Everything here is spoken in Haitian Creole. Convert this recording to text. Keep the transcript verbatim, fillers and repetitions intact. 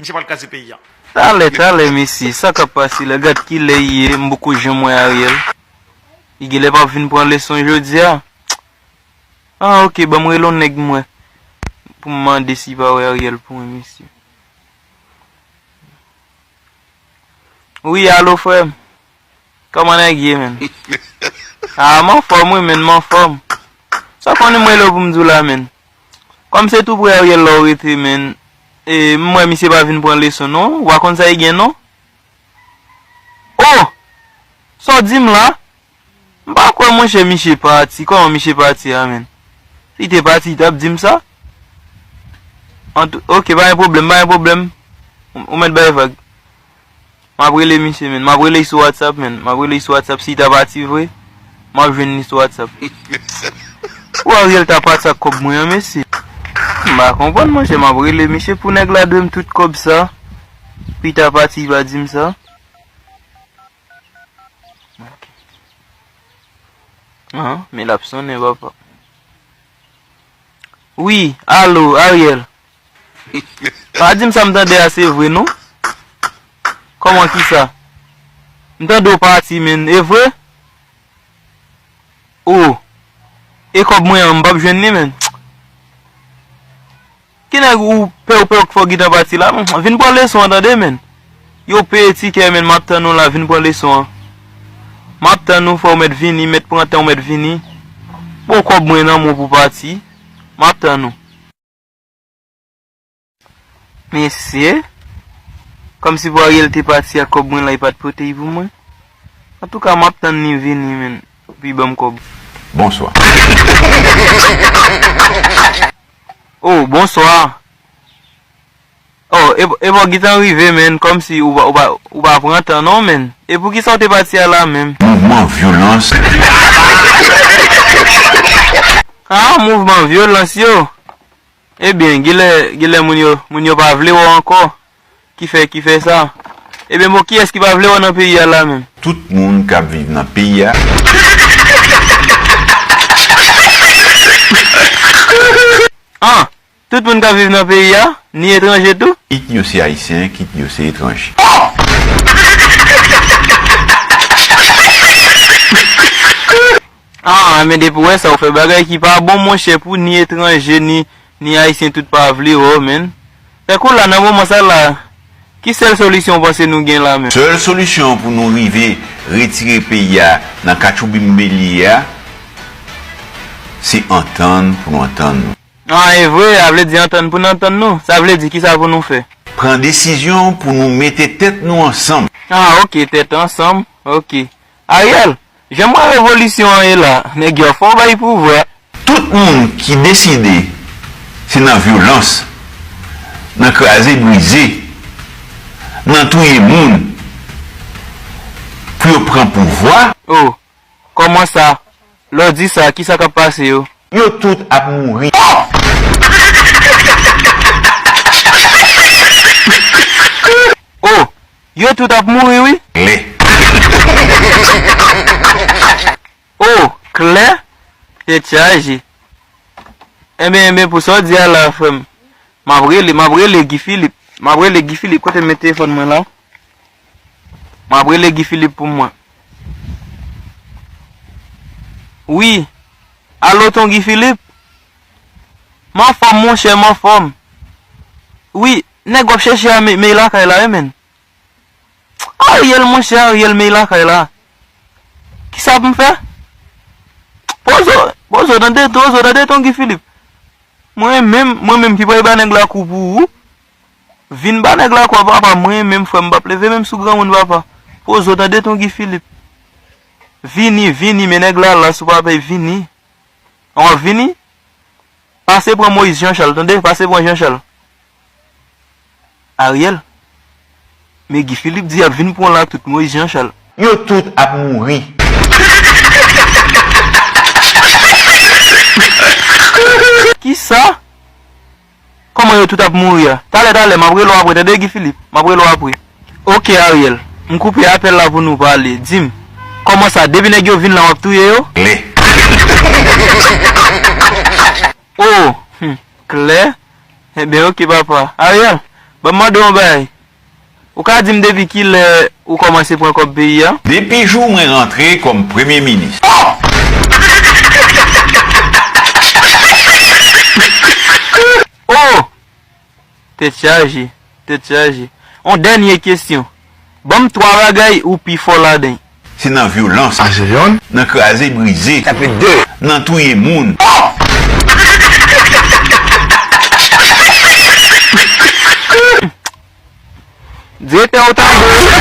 Misye pral kraze peyi a. Talè, talè, mesye, sa k ap pase la? Gad kilè li ye, m poko janm wè Ariel. Li genlè p ap vin pran leson jodi a. Ah, ok, ban m rele yon nèg m wè. Pou m mande si li pa wè Ariel pou mwen, mesye. Wi, alo, frè m. Kòman nèg ye, menn? Ah, m anfòm, wi, menn, m anfòm. Sa w konnen m rele w pou m di w la, menn? Kòm se tou pre Ariel la w rete, menn, e m wè misye pa vin pran leson, non. Ou pa konn sa li gen, non? Oh! Sa w di m la? M pa kwè, monchè, misye pati. Kòman misye pati a, menn? Si li te pati, li t ap di m sa. Antou, ok, pa gen pwoblèm, pa gen pwoblèm. Ou, ou mèt bay vag. M ap rele misye, menn. M ap rele l sou WhatsApp, menn. M ap rele l sou WhatsApp. Si li ta pati vre, m ap jwenn li sou WhatsApp. Pou Ariel ta pati ak kòb mwen an, mesye. M pa konprann, monchè. M ap rele misye pou nèg la dwe m tout kòb sa. Pou li ta pati, li pa di m sa. Ok. Ah, men l ap sonnen, papa. Wi, alo, Ariel. Pa di m sa m tande a se vre, non? Kòman, kisa? M tande w pati, menn. E vre? Oh. E kòb mwen an, m p ap jwenn li, menn. Ki nèg ou pè, ou pè, ou k fè w gentan pati la, non? Vin pran leson an, tande, menn. Yo peye tikè, menn, m ap tann ou la, vin pran leson an. M ap tann ou, fò w mèt vini, mèt pran tan w mèt vini. Bon, kòb mwen nan men w pou pati. M ap tann ou. Mesye, kòmsi pou Ariel te pati ak kòb mwen la, li pa t pote l pou mwen. Antouka, m ap tann li vini, menn, pou li ban m kòb. Bonswa. Oh, bonswa. Oh, e, e bò gentan rive, menn, kòmsi ou pa, ou pa, ou pa pran tan, non, menn. E poukisa w te pati a la menm? Mouvman vyolans. Ah, mouvman vyolans yo. Ebyen, genlè, genlè moun yo, moun yo pa vle wè w ankò. Ki fè, ki fè sa. Ebyen, bon, kiyès ki pa vle wè w nan peyi a la menm? Tout moun k ap viv nan peyi a. Ah, tout moun k ap viv nan peyi a, ni etranje tou? Kit yo se ayisyen, kit yo se etranje. Ah, men depi w wè sa, w fè bagay ki pa bon, monchè, pou ni etranje, ni, ni ayisyen, tout pa vle wè w, menn. Tankou la, nan moman sa la, ki sèl solisyon w panse nou gen la menm? Sèl solisyon pou nou rive retire peyi a nan katchoubim li ye a, se antann pou nou antann nou. Ah, e vre, a vle di antann pou n antann nou. Sa vle di kisa pou nou fè? Pran desizyon pou nou mete tèt nou ansanm. Ah, ok, tèt ansanm. Ok. Ariel, jan m wè revolisyon an ye la, nèg yo fò bay pouvwa. Tout moun ki deside se nan vyolans, nan kraze brize, nan touye moun pou yo pran pouvwa. Oh, kòman sa? Lè w di sa, kisa k ap pase yo? Yo tout ap mouri. Oh, yo tout ap mouri, wi. Klè. Oh, klè. Tèt chaje. Enben, enben, pou sa w di a la, frè m, m ap rele, m ap rele Guy Philippe. M ap rele Guy Philippe, kote m met telefòn mwen la? M ap rele Guy Philippe pou mwen. Wi. Alo, Ton Guy Philippe? M anfòm, monchè, m anfòm. Wi, nèg w ap chèche a, men, men lakay la, wi, menn. Ariel, monchè, Ariel, men lakay la. Kisa pou m fè? Pozo, pozo, tande, pozo, tande, Ton Guy Philippe. Mwen menm, mwen menm ki pral ba nèg la kou pou ou. Vin ba nèg la kou, papa, mwen menm, frè m, p ap leve menm sou granmoun, papa. Pozo, tande, Ton Guy Philippe. Vini, vini, men nèg la la, sou papay, vini. An w ap vini? Pase pran Moïse Jean Charles, tande? Pase pran Jean Charles. Ariel. Men Guy Philippe di y ap vin pran w la ak tout Moïse Jean Charles. Yo tout ap mouri. Kisa? Kòman yo tout ap mouri a? Talè, talè, m ap rele w apre, tande, Guy Philippe? M ap rele w apre. Ok, Ariel. M koupe apèl la pou nou pale. Di m, kòman sa, depi nèg yo vin la, w ap touye yo? Klè. Oh, hmm, klè. Enben, ok, papa. Ariel, Ban m mande w yon bagay. Ou ka di m depi kilè ou kòmanse pran kòb peyi a? Depi jou mwen rantre kòm premye minis. Oh! Tèt chaje, tèt chaje. On dènye kesyon. Ban m twa bagay ou pi fò ladan. Se nan vyolans. Sa se yonn. Nan kraze brize. Sa fè de. Nan touye moun. Direktè, ou tande?